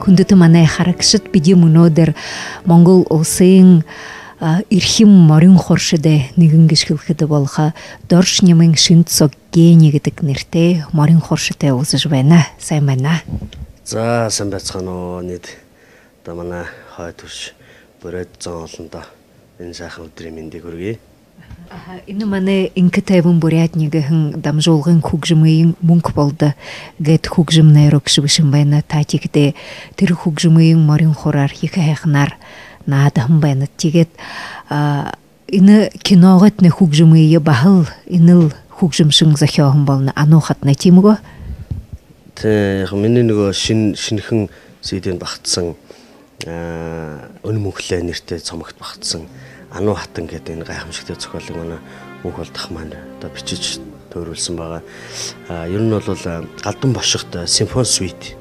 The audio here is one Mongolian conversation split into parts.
Хүндэт манай харагшид бидний өнөөдөр Монгол улсын эрхэм морин хуршид нэгэн гიშгэлхэд болох Дорж нямын Шинцог гений гэдэг нэртэй морин хуршидтэй уулзаж байна. Сайн байна. За сайн байцгаана уу. Нийт одоо манай хой төрш бүрээд зон олондоо энэ сайхан өдрийн мэндийг хүргэе. Энэ манай инки тайван бурят нэгэн дамжуулгын хөгжмийн мөнх болд гэт хөгжим найрог шившин байна. Та тэгдэ тэр хөгжмийн морин хураар их хайхнаар наадахан байна. Тэгээд энэ киногот нэ хөгжмийн бахал энэ л хөгжимшин зохиохон болно. Ануухат нэ тийм үү? Тэ яг миний нөгөө шинэхэн CD-нд багтсан өн мөнхлөө нэртэй цомогт багтсан Ануу хатан гэдэг энэ гайхамшигтай зохиолыг манай мөнх болдох маань одоо бичиж төөрүүлсэн байгаа. Ер нь бол Галдан бошигт симфони суит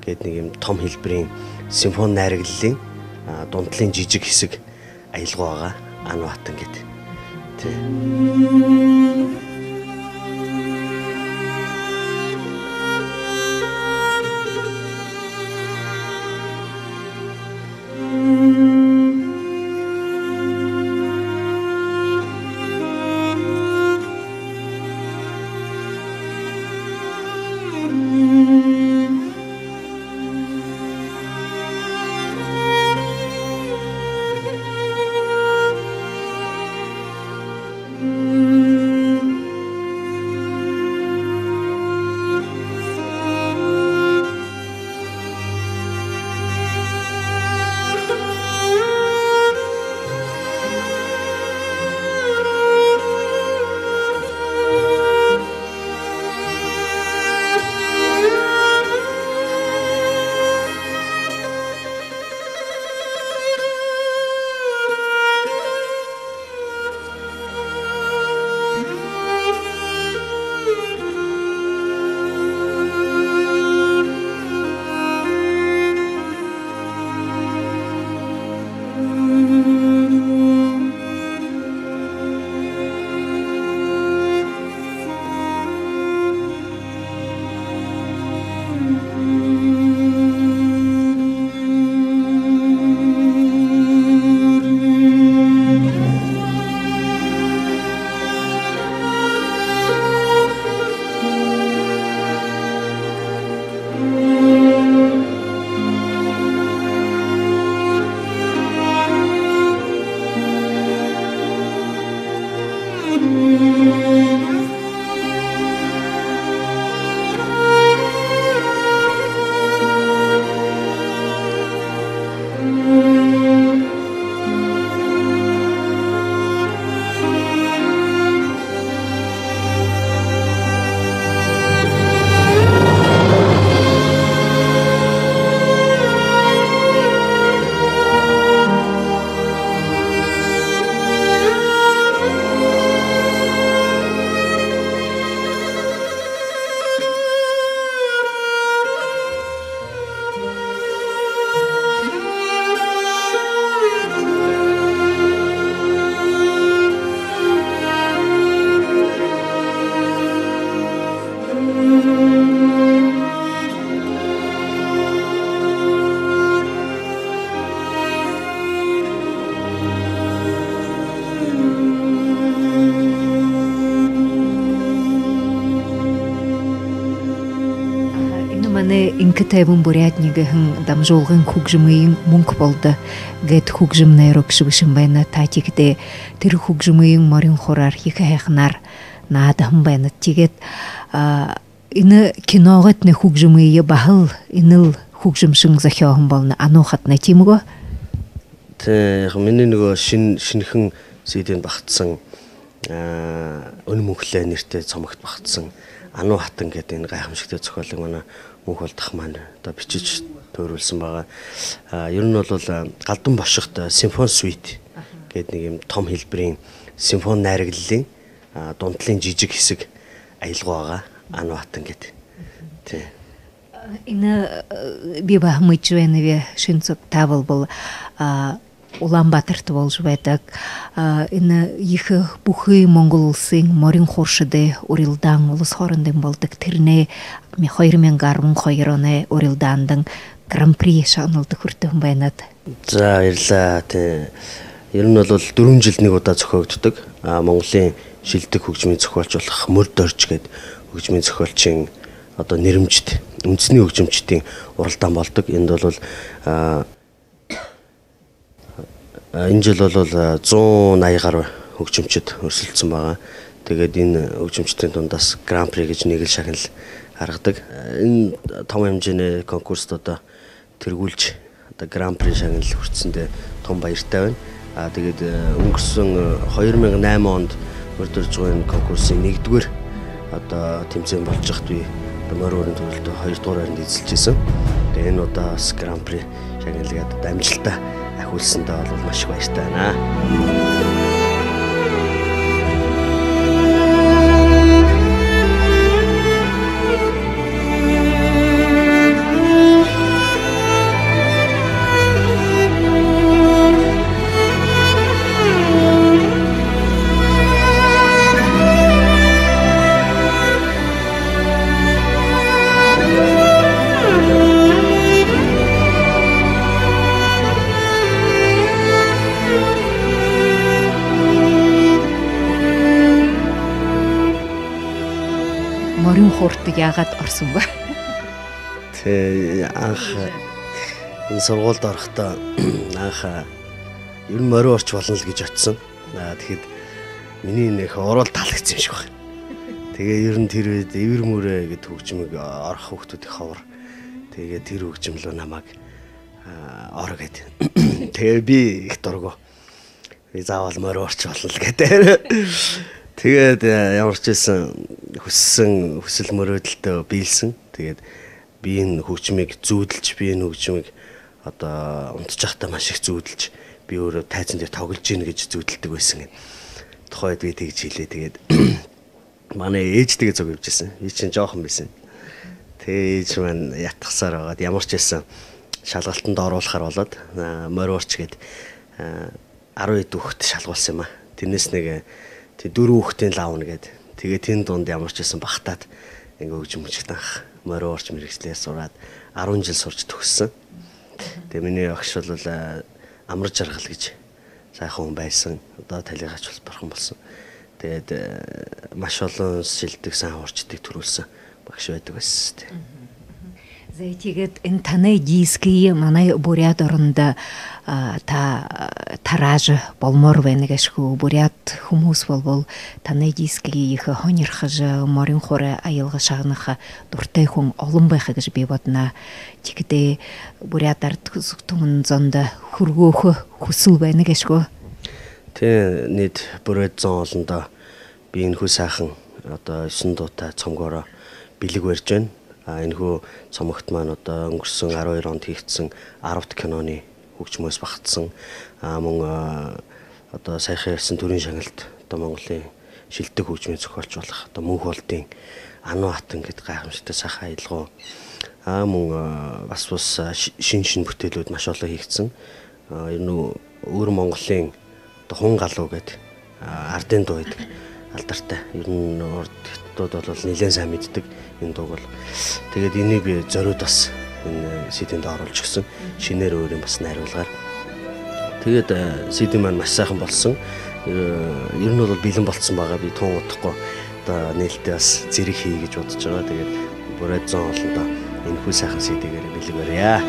гэдэг нэг юм том хэлбэрийн симфони найраглалын дундлын жижиг хэсэг аялгаа байгаа. Ануу хатан гэдэг. Тэ. Инки тайван бурят нэгэн дамжуулгын хөгжмийн мөнх болд гэт хөгжим найрог шившин байна. Та тэгдэ тэр хөгжмийн морин хураар их хайхнаар наадахан байна. Тэгээд энэ киногот нэ хөгжмийн бахал энэ л хөгжимшин зохиохон болно. Ануухат нэ тийм үү? Тэ яг миний нөгөө шинэхэн CD-нд багтсан өн мөнхлөө нэртэй цомогт багтсан Ануу хатан гэдэг энэ гайхамшигтай зохиолыг манай мөнх болдох маань одоо бичиж төөрүүлсэн байгаа. Ер нь бол Галдан бошигт симфони суит гэдэг нэг юм том хэлбэрийн симфони найраглалын дундлын жижиг хэсэг аялгаа байгаа. Ануу хатан гэдэг. Тэ. Энэ би бах мэдж байна вэ? Шинцог тавал бол Улаанбаатарт болж байдаг. Энэ их бүхий Монгол улсын морин хуршид урилдаан улс хоорондын болдог. Тэрнээ 2012 оны урилдаандан Гран-при шагналд хүртэн байнаад. За баярлалаа. Тэ ер нь бол 4 жилд нэг удаа зохиогддог. Монголын шилдэг хөгжмийн зохиолч болох Мөр Дорж гээд хөгжмийн зохиолчийн одоо нэрэмжит үндэсний хөгжимчдийн уралдаан болдог. Энд бол энэ жил бол 180 гаруй хөгжимчд өрсөлдсөн байгаа. Тэгээд энэ хөгжимчдийн дундаас Гран-при гэж нэг л шагнал гаргадаг. Энэ том хэмжээний конкурст одоо тэргүүлж одоо Гран-при шагнал хүртсэндээ том баяртай байна. Тэгээд өнгөрсөн 2008 онд Мөр Доржийн конкурсын 1-р одоо тэмцээн болж байхад би морь өрийн төрөлд 2-р байранд эзэлж исэн. Тэгээд энэ удаа бас Гран-при шагналыг одоо амжилттай ахиулсандаа бол маш их баяртай байна. Морин хуурт яагаад орсон бэ? Тэ анх энэ сургуульд орохдоо анх ер нь морин орч болно л гэж очсон. Тэгэхэд миний нэг уруул таалагдсан юм шиг байна. Тэгээ ер нь тэр үед эвэр мөрөө гэдэг хөгжмийг орох хүүхдүүд их ховор. Тэгээ тэр хөгжмөлөө намайг ор гэд. Тэгээ би их дургу. Би заавал морин орч болно л гэдэг. Тэгээд ямар ч байсан хүссэн хүсэл мөрөөдөлтөө биелсэн. Тэгээд би энэ хөгжмийг зүүдэлж, би энэ хөгжмийг одоо унтчихтаа маш их зүүдэлж, би өөрөө тайзан дээр тоглож гин гэж зүүдэлдэг байсан. Тухайд би тэгж хэлээ. Тэгээд манай ээжтэйгээ зүг явж байсан. Би чинь жоохон байсан. Тэгээ ээж маань ятгасаар байгаад ямар ч байсан шалгалтанд оруулахар болоод морь уурч гээд 10 хэд хүүхэд шалгуулсан юм а. Тэрнээс нэг тэг дөрөв хүүхдийн лавна гээд тэгээ тэн дунд ямар ч байсан багтаад ингээ хөгжим мөчгт анх морь уурч мэрэгчлээ сураад 10 жил сурч төгссөн. Тэгээ миний огш бол амар жаргал гэж сайхан хүн байсан. Одоо талигаач бол бурхан болсон. Тэгээд маш олон шилдэг сайн хуурчдыг төрүүлсэн багш байдаг байсан. За тэгээд энэ таны дискийг манай бурят оронд та тарааж болмоор байна гэшгүй бурят хүмүүс болбол таны дискийг их хонирхаж морин хорой аялга шагнах дуртай хүн олон байх гэж би бодно. Тэгэхдээ бурят ард түмэн зонд хөргөөх хүсэл байна гэшгүй. Тэ нийт бүрээд зон олондоо би энэхүү сайхан одоо 9 дуутай цомгоороо бэлэг барьж байна. Энэхүү цомогт маань одоо өнгөрсөн 12 онд хийгдсэн 10 дахь киноны хөгжмөөс багтсан мөн одоо саяхан ярьсан төрийн шагналт одоо Монголын шилдэг хөгжмийн зохиолч болох одоо Мөнх болдын Ану хатан гэдэг гайхамшигтай сайхан аялгау мөн бас шин бүтээлүүд маш олон хийгдсэн. Ер нь өөр Монголын одоо Хун галуу гэдэг ардын дуу гэдэг алдартай. Ер нь урд хятадууд бол нэлээд сайн мэддэг энэ дууг бол. Тэгээд энийг би зориуд бас энэ CD-нд оруулж гисэн. Шинээр өөр юм бас найруулгаар. Тэгээд CD маань маш сайхан болсон. Ер нь бол бэлэн болцсон байгаа. Би тун удахгүй одоо нээлттэй бас зэрэг хий гэж бодож байгаа. Тэгээд бүрээд зон олондоо энэ хүү сайхан CD-гээр бэлэг барья.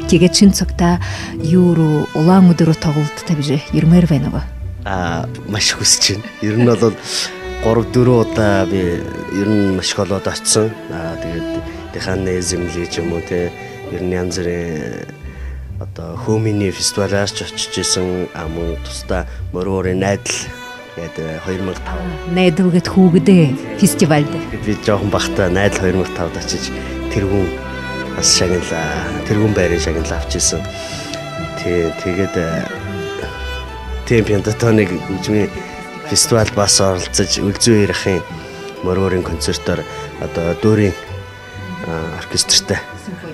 Тэгээд шин цагта юу улаан өдрө тоглолт тавьж ирмээр байна уу? Маш хүсэж байна. Ер нь бол 3 4 удаа би ер нь маш их олоод очсон. Тэгээд Диханы зэмлээ ч юм уу те ер нь янз бүрийн одоо хөөминий фестивалаар ч очиж исэн. Мөн тусдаа морин найдал гэдэг 2005 найдал гэд хүүгдээ фестивальд. Би жоохон бахта найдал 2005-д очиж тэргүүн бас шагналаа. Тэргүүн байрын шагнал авч исэн. Тэгээд тийм пентатоник хөгжмийн фестивалд бас оролцож Үлзүү Ирахын морин концертоор одоо дүүрийн оркестртай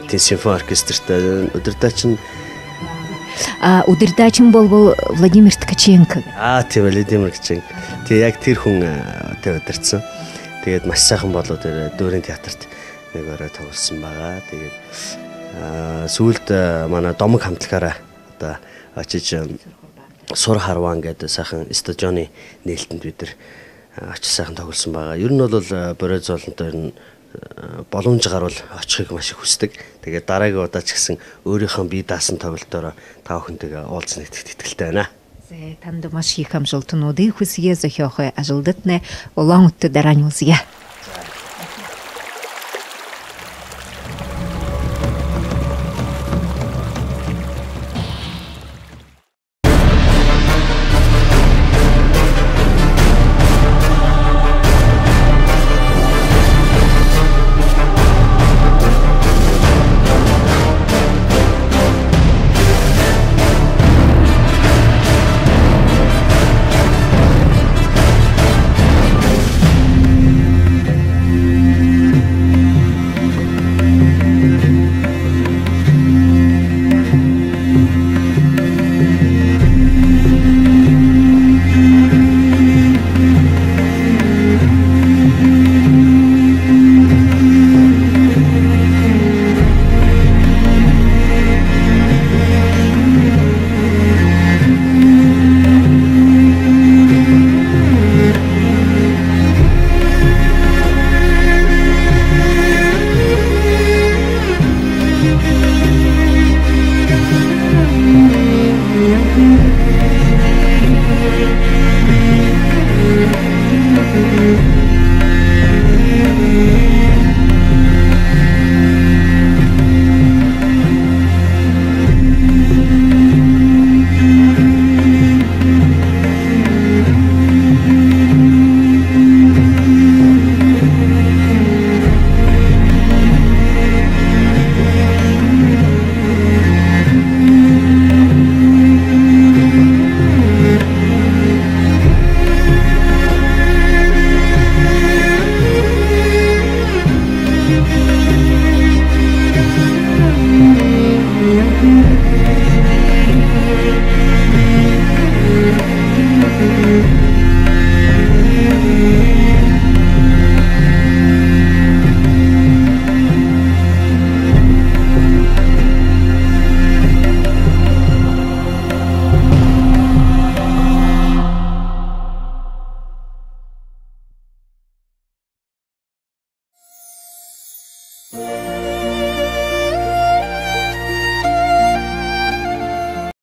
тийм симфони оркестртай удирдаач нь удирдаач нь бол Владимир Ткаченко. Тийм Владимир Ткаченко. Тэг яг тэр хүн тэг удирдсан. Тэгээд маш сайхан болоо тэр дүүрийн театрт нэг орой тоглосон байгаа. Тэгээд сүүлд манай домог хамтлагаараа одоо очиж Сур харван гэдэг сайхан стадионы нээлтэнд бид нар очиж сайхан тоглосон байгаа. Ер нь бол Борой зоолонтой ер нь боломж гарвал очихыг маш их хүсдэг. Тэгээд дараагийн удаа ч гэсэн өөрийнхөө бие даасан тоглолтоор та бүхэнтэйгээ уулзна гэдэгт итгэлтэй байна. Танд маш их амжилтнуудыг хүсье. Зохиохой ажилдтнэ улаан өтө дараа нь уулзъя.